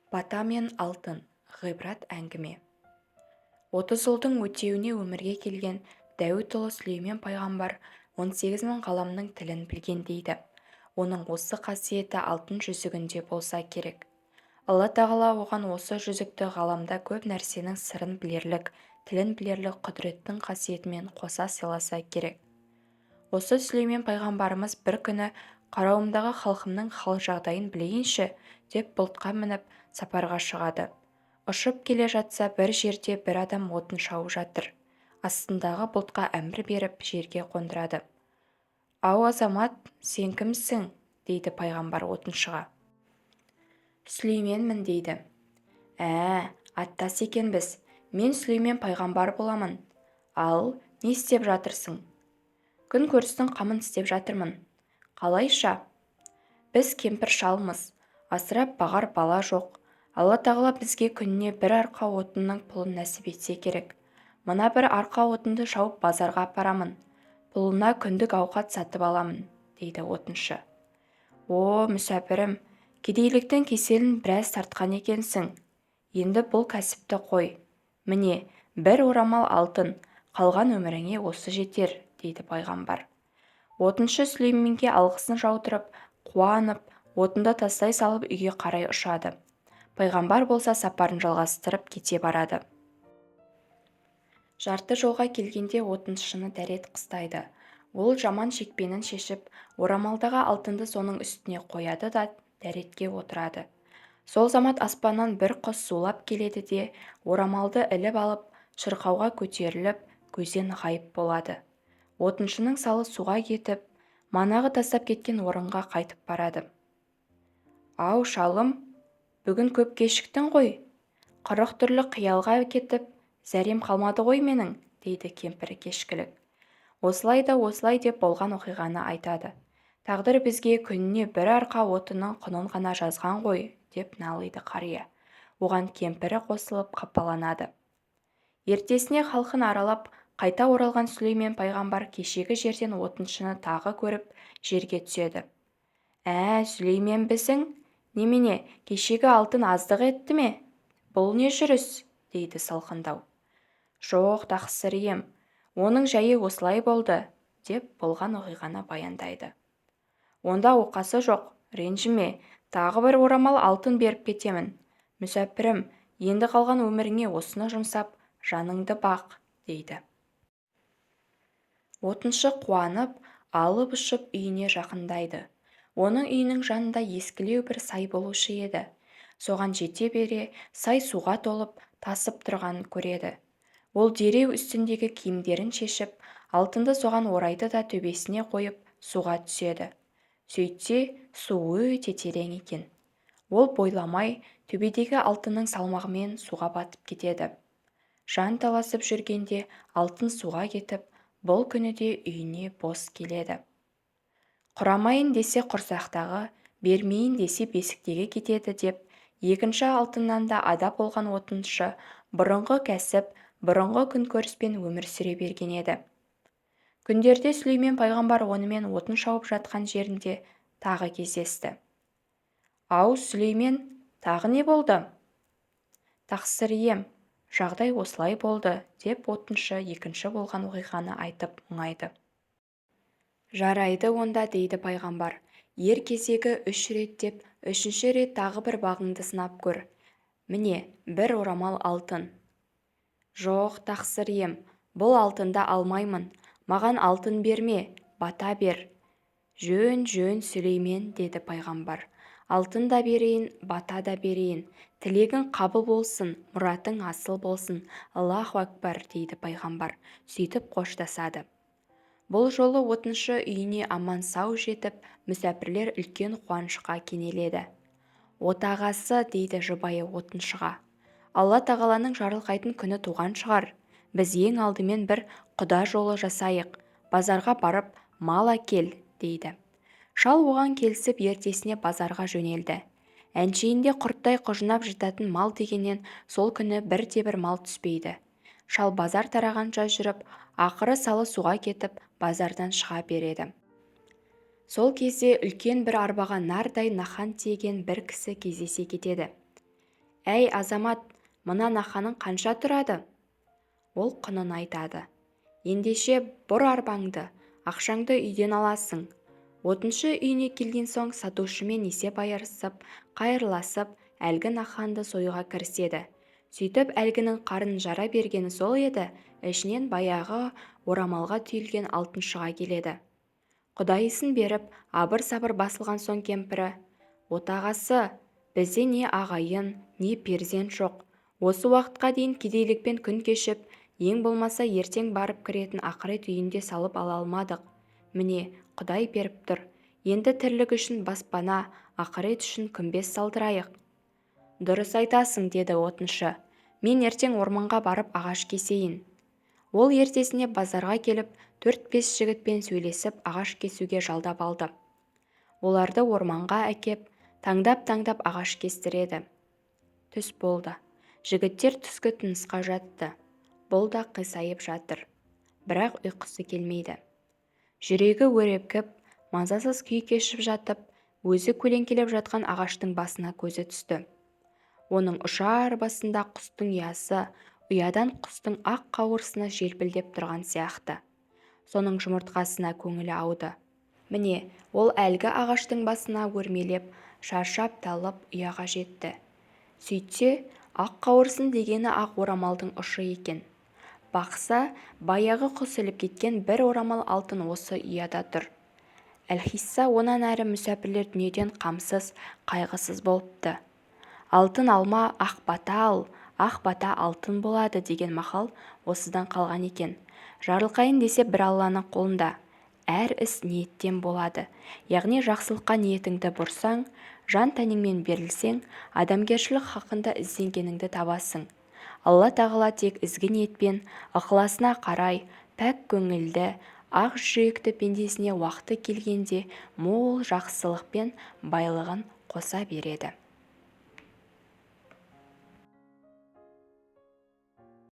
Бата мен алтын. Ғибрат әңгіме. 30 ұлдың өтеуіне өмірге келген Дәуіт ұлы Сүлеймен пайғамбар 18 мың ғаламның тілін білген дейді. Оның осы қасиеті алтын жүзігінде болса керек. Алла Тағала оған осы жүзікті ғаламда көп нәрсенің сырын білерлік, тілін білерлік құдіреттің қасиетімен қоса сыйласа керек. Осы Сүлеймен пайғамбарымыз бір күні қарауымдағы халқымның хал-жағдайын білейінші деп бұлтқа мініп, сапарға шығады. Ұшып келе жатса, бір жерде бір адам отын шауып жатыр. Астындағы бұлтқа әмір беріп, жерге қондырады. «Ау, азамат, сен кімсің?» дейді пайғамбар отыншыға. «Сүлейменмін», дейді. «Ә, аттас екенбіз. Мен Сүлеймен пайғамбар боламын. Ал, не істеп жатырсың?» «Күн көрістің қамын істеп жатырмын». «Қалайша?» «Біз кемпір шалмыз. Асырап бағар бала жоқ. Алла Тағала бізге күніне бір арқа отынның пұлын нәсіп етсе керек. Мына бір арқа отынды шауып базарға апарамын. Пұлына күндік ауқат сатып аламын», дейді отыншы. «О, мүсәпірім, кедейліктің кеселін біраз тартқан екенсің. Енді бұл кәсіпті қой. Міне, бір орамал алтын, қалған өміріңе осы жетер», дейді пайғамбар. Отыншы Сүлейменге алғысын жаудырып, қуанып, отынды тастай салып үйге қарай ұшады. Пайғамбар болса сапарын жалғастырып кете барады. Жарты жолға келгенде отыншыны дәрет қыстайды. Ол жаман шекпенін шешіп, орамалдағы алтынды соның үстіне қояды да дәретке отырады. Сол замат аспаннан бір құс зулап келеді де, орамалды іліп алып, шырқауға көтеріліп, көзден ғайып болады. Отыншының салы суға кетіп, манағы тастап кеткен орынға қайтып барады. «Ау, шалым, бүгін көп кешіктің ғой. 40 түрлі қиялға кетіп, зәрем қалмады ғой менің», дейді кемпірі кешкілік. Осылай да осылай деп болған оқиғаны айтады. «Тағдыр бізге күніне бір арқа отынның құнын ғана жазған ғой», деп налиды қария. Оған кемпірі қосылып қапаланады. Ертесіне халқын аралап, қайта оралған Сүлеймен пайғамбар кешегі жерден отыншыны тағы көріп, жерге түседі. «Ә, Сүлейменбісің? Немене, кешегі алтын аздық етті ме? Бұл не жүріс?» дейді салқындау. «Жоқ, тақсыр ием, оның жайы осылай болды», деп болған оқиғаны баяндайды. «Онда оқасы жоқ, ренжіме, тағы бір орамал алтын беріп кетемін. Мүсәпірім, енді қалған өміріңе осыны жұмсап, жаныңды бақ», дейді. Отыншы қуанып, алып ұшып үйіне жақындайды. Оның үйінің жанында ескілеу бір сай болушы еді. Соған жете бере сай суға толып, тасып тұрғанын көреді. Ол дереу үстіндегі киімдерін шешіп, алтынды соған орайды да төбесіне қойып, суға түседі. Сөйтсе, су өте терең екен. Ол бойламай, төбедегі алтынның салмағымен суға батып кетеді. Жан таласып жүргенде алтын суға кетіп, бұл күні де үйіне бос келеді. Құрамайын десе құрсақтағы, бермейін десе бесіктегі кетеді деп, екінші алтыннан да ада болған отыншы бұрынғы кәсіп, бұрынғы күнкөріспен өмір сүре берген еді. Күндерде Сүлеймен пайғамбар онымен отын шауып жатқан жерінде тағы кездесті. «Ау, Сүлеймен, тағы не болды?» «Тақсыр ием, жағдай осылай болды», деп отыншы екінші болған оқиғаны айтып мұңайды. «Жарайды онда», дейді пайғамбар, «ер кезегі 3 рет деп, 3-ші рет тағы бір бағыңды сынап көр. Міне, бір орамал алтын». «Жоқ, тақсыр ием, бұл алтынды алмаймын. Маған алтын берме, бата бер». «Жөн, жөн, Сүлеймен», деді пайғамбар. «Алтын да берейін, бата да берейін. Тілегің қабыл болсын, мұратың асыл болсын. Аллаху акбар», дейді пайғамбар. Сөйтіп қоштасады. Бұл жолы отыншы үйіне аман-сау жетіп, мүсәпірлер үлкен қуанышқа кенеледі. «Отағасы», дейді жұбайы отыншыға, «Алла Тағаланың жарылқайтын күні туған шығар. Біз ең алдымен бір құда жолы жасайық, базарға барып мал әкел», дейді. Шал оған келісіп, ертесіне базарға жөнелді. Әншейінде құрттай құжынап жататын мал дегеннен сол күні бірде-бір мал түспейді. Шал базар тарағанша жүріп, ақыры салы суға кетіп, базардан шыға береді. Сол кезде үлкен бір арбаға нардай нахан тиеген бір кісі кездесе кетеді. Әй, азамат, мына нақаның қанша тұрады? Ол құнын айтады. Ендеше бұр арбаңды, ақшаңды үйден аласың. Отыншы үйіне келген соң сатушымен есеп айырысып, қайырласып, әлгі нақанды союға кіріседі. Сөйтіп әлгінің қарнын жара бергені сол еді, ішінен баяғы орамалға түйілген алтын шыға келеді. Құдайысын беріп, абыр-сабыр басылған соң кемпірі: «Отағасы, бізде не ағайын, не перзент жоқ. Осы уақытқа дейін кедейлікпен күн кешіп, ең болмаса ертең барып кіретін ақырет үйін де салып ала алмадық. Міне, Құдай беріп тұр. Енді тірлік үшін баспана, ақырет үшін күмбез салдырайық». «Дұрыс айтасың, – деді отыншы. – Мен ертең орманға барып ағаш кесейін». Ол ертесіне базарға келіп, 4-5 жігітпен сөйлесіп, ағаш кесуге жалдап алды. Оларды орманға әкеп, таңдап-таңдап ағаш кестіреді. Түс болды. Жігіттер түскі тынысқа жатты. Бұл да қисайып жатыр. Бірақ ұйқысы келмейді. Жүрегі өрепкіп, мазасыз күй кешіп жатып, өзі көлеңкелеп жатқан ағаштың басына көзі түсті. Оның ұшар басында құстың ұясы, ұядан құстың ақ қауырсыны желпілдеп тұрған сияқты. Соның жұмыртқасына көңілі ауды. Міне, ол әлгі ағаштың басына өрмелеп, шаршап-талып ұяға жетті. Сөйтсе, ақ қауырсын дегені ақ орамалдың ұшы екен. Бақса, баяғы құс іліп кеткен бір орамал алтын осы ұяда тұр. Әлқисса, онан әрі мүсәпірлер дүниеден қамсыз, қайғысыз болыпты. Алтын алма, ақ бата ал, ақ бата алтын болады деген мақал осыдан қалған екен. Жарылқайын десе бір Алланың қолында. Әр іс ниеттен болады. Яғни жақсылыққа ниетіңді бұрсаң, жан-тәніңмен берілсең, адамгершілік хақында ізденгеніңді табасың. Алла тағала тек ізгі ниетпен, ықыласына қарай, пәк көңілді, ақ жүректі пендесіне уақыты келгенде мол жақсылықпен байлығын қоса береді.